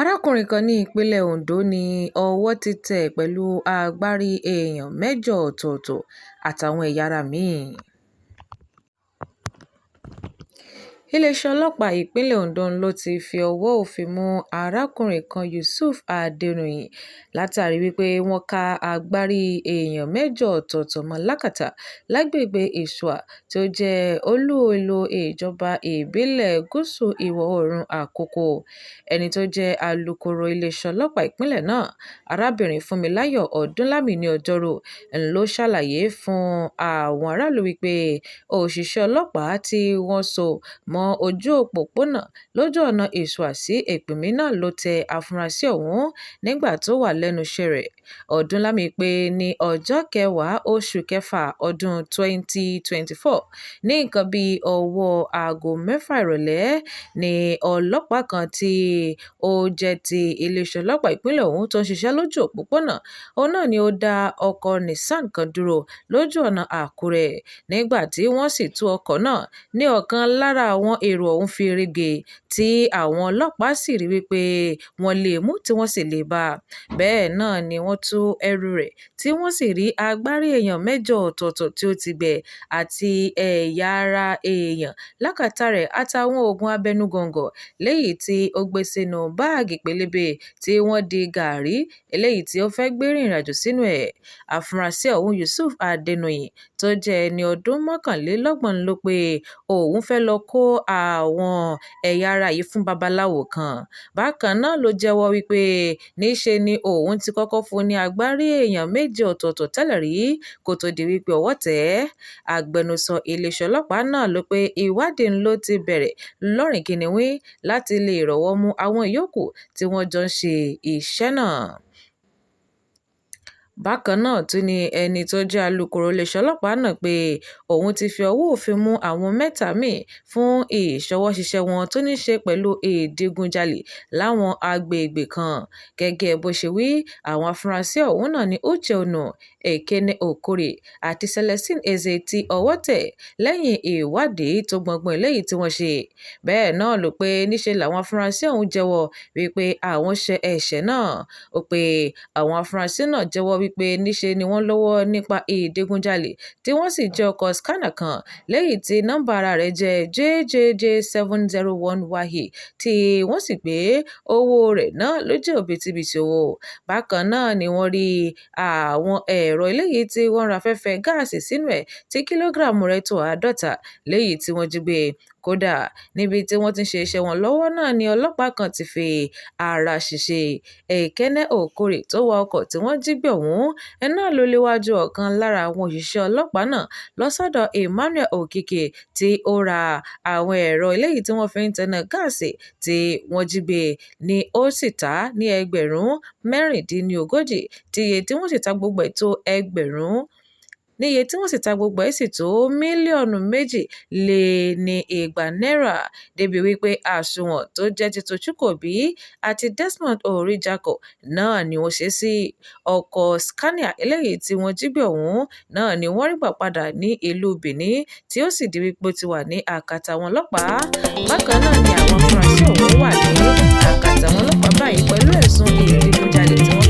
Arákùnrin kan ní ìpínlẹ̀ Ondo ní ọwọ́ ti tẹ̀ pẹ̀lú agbárí èèyàn mẹ́jọ ọ̀tọ̀ọ̀tọ̀ àtàwọn ẹ̀yà ara mí-ín. Iléeṣẹ́ ọlọ́pàá ìpínlẹ̀ Ondo ló ti fi ọwọ́ òfin mú arákùnrin kan, Yusuf Adẹnuyi, látàrí wípé wọ́n ka agbárí èèyàn mẹ́jọ ọ̀tọ̀ọ̀tọ̀ mọ́ lákàtà lágbègbè Isua tí ó jẹ́ olú ìlú ìjọba ìbílẹ̀ Gúúsù Ìwọ̀-oòrùn Àkókò. Ẹni tó jẹ́ alūkkóró iléeṣẹ́ ọlọ́pàá ìpínlẹ̀ náà, arábìnrin Fúnmiláyọ̀ Ọdúnlami, ní Ọjọ́rú ló ṣàlàyé fún àwọn aráàlú wípé òṣìṣẹ́ ọlọ́pàá tí wọ́n so mọ́ ojú òpópónà lójú ọ̀nà Isua sí Ẹ̀pìnmì náà ló tẹ àfúrásì ọ̀hún nígbà tó wà lẹ́nu iṣẹ́ rẹ̀. Ọdúnlami pé ní ọjọ́ kẹwàá oṣù kẹfà ọdún 2024 ní nǹkan bíi ọwọ́ aago 6 ìrọ̀lẹ́ ní ọlọ́pàá kan tí ó jẹ́ ti iléeṣẹ́ ọlọ́pàá ìpínlẹ̀ ọ̀hún tó ń ṣiṣẹ́ lójú òpópónà, òun náà ni ó dá ọkọ̀ Nissan kan dúró lójú ọ̀nà Àkúrẹ́. Nígbà tí wọ́n sì tú ọkọ̀ náà ní ọ̀kan lára àwọn èrò ọ̀hún fi eré gbé, tí àwọn ọlọ́pàá sì rí wípé wọ́n lé e mú tí wọ́n sì lé e bá. Bẹ́ẹ̀ náà ni wọ́n tú ẹrù rẹ̀ tí wọ́n sì rí agbárí èèyàn mẹ́jọ ọ̀tọ̀ọ̀tọ̀ tí ó ti gbẹ àti ẹ̀yà ara èèyàn lákàtà rẹ̀ àtàwọn oògùn abẹnugọ̀ńgọ̀ léyìí tí ó gbé sínú báàgì pélébé tí wọ́n di gàárì eléyìí tí ó fẹ́ gbé rìnrìnàjò sínú ẹ̀. Àfúrásì ọ̀hún, Yusuf Adẹnuyi, tó jẹ́ ẹni ọdún 31, ló pé òun fẹ́ lọ kó àwọn ẹ̀yà ara yìí fún babaláwo kan. Bákan náà ló jẹ́wọ́ wípé níṣe ni òun ti kọ́kọ́ fún ní agbárí èèyàn méje ọ̀tọ̀ọ̀tọ̀ tẹ́lẹ̀ rí kó tó di wípé ọwọ́ tẹ̀ ẹ́. Agbẹnusọ iléeṣẹ́ ọlọ́pàá náà ló pé ìwádìí ló ti bẹ̀rẹ̀ lọ́rìnkìnníwín láti lè rọ́wọ́ mú àwọn yòókù tí wọ́n jọ ń ṣe iṣẹ́ náà. Bákan náà tún ni ẹni tó jẹ́ alūkkóró iléeṣẹ́ ọlọ́pàá náà pé òun ti fi ọwọ́ òfin mú àwọn mẹ́ta mí-ín fún ìṣọwọ́-ṣiṣẹ́ wọn tó ní í ṣe pẹ̀lú ìdígunjalè láwọn agbègbè kan. Gẹ́gẹ́ bó ṣe wí, àwọn afurasí ọ̀hún náà ni Uche Onu, Ekene Okorie àti Celestine Eze tí ọwọ́ tẹ̀ lẹ́yìn ìwádìí tó gbọngbọ́n eléyìí tí wọ́n ṣe. Bẹ́ẹ̀ náà ló pé níṣe làwọn afurasí ọ̀hún jẹ́wọ́ wípé àwọn ṣe ẹ̀ṣẹ̀ náà. Ó pé àwọn afurasí náà jẹ́wọ́ wípé níṣe ni wọ́n lọ́wọ́ nípa ìdígunjalè tí wọ́n sì jí ọkọ̀ scanner kan léyìí tí nọ́ńbà ara rẹ̀ jẹ́ JJJ 701 YE tí wọ́n sì gbé owó rẹ̀ náà ló jẹ́ òbítíbitì owó. Bákan náà ni wọ́n rí àwọn ẹ̀rọ eléyìí tí wọ́n ń rafẹ́fẹ́ gáàsì sínú ẹ̀ tí kìlógíráàmù rẹ̀ tó 50 léyìí tí wọ́n jí gbé. Kódà níbi tí wọ́n ti ń ṣe iṣẹ́ wọn lọ́wọ́ náà ni ọlọ́pàá kan ti fi ara ṣèṣe. Ekene Okorie tó wa ọkọ̀ tí wọ́n jí gbé ọ̀hún náà ló léwájú ọ̀kan lára àwọn òṣìṣẹ́ ọlọ́pàá náà lọ sọ́dọ̀ Emmanuel Okeke tí ó ra àwọn ẹ̀rọ eléyìí tí wọ́n fi ń tanná gáàsì tí wọ́n jí gbé ní ó sì tà á ní ẹgbẹ̀rún 36 tí iye tí wọ́n sì ta gbogbo ẹ̀ tó ẹgbẹ̀rún níye tí wọ́n sì ta gbogbo ẹ̀ sì tó mílíọ̀nù 220 náírà, débi wípé àsùnwọ̀n tó jẹ́ ti Tochukwu Obi àti Desmond Orjiako náà ni wọ́n ṣe sí. Ọkọ̀ Scania eléyìí tí wọ́n jí gbé ọ̀hún náà ni wọ́n rí gbà padà ní ìlú Benin tí ó sì di wípé ó ti wà ní àkàtà àwọn ọlọ́pàá. Bákan náà ni àwọn afurasí ọ̀hún wà ní àkàtà àwọn ọlọ́pàá báyìí pẹ̀lú ẹ̀sùn ìdígunjalè tí wọ́n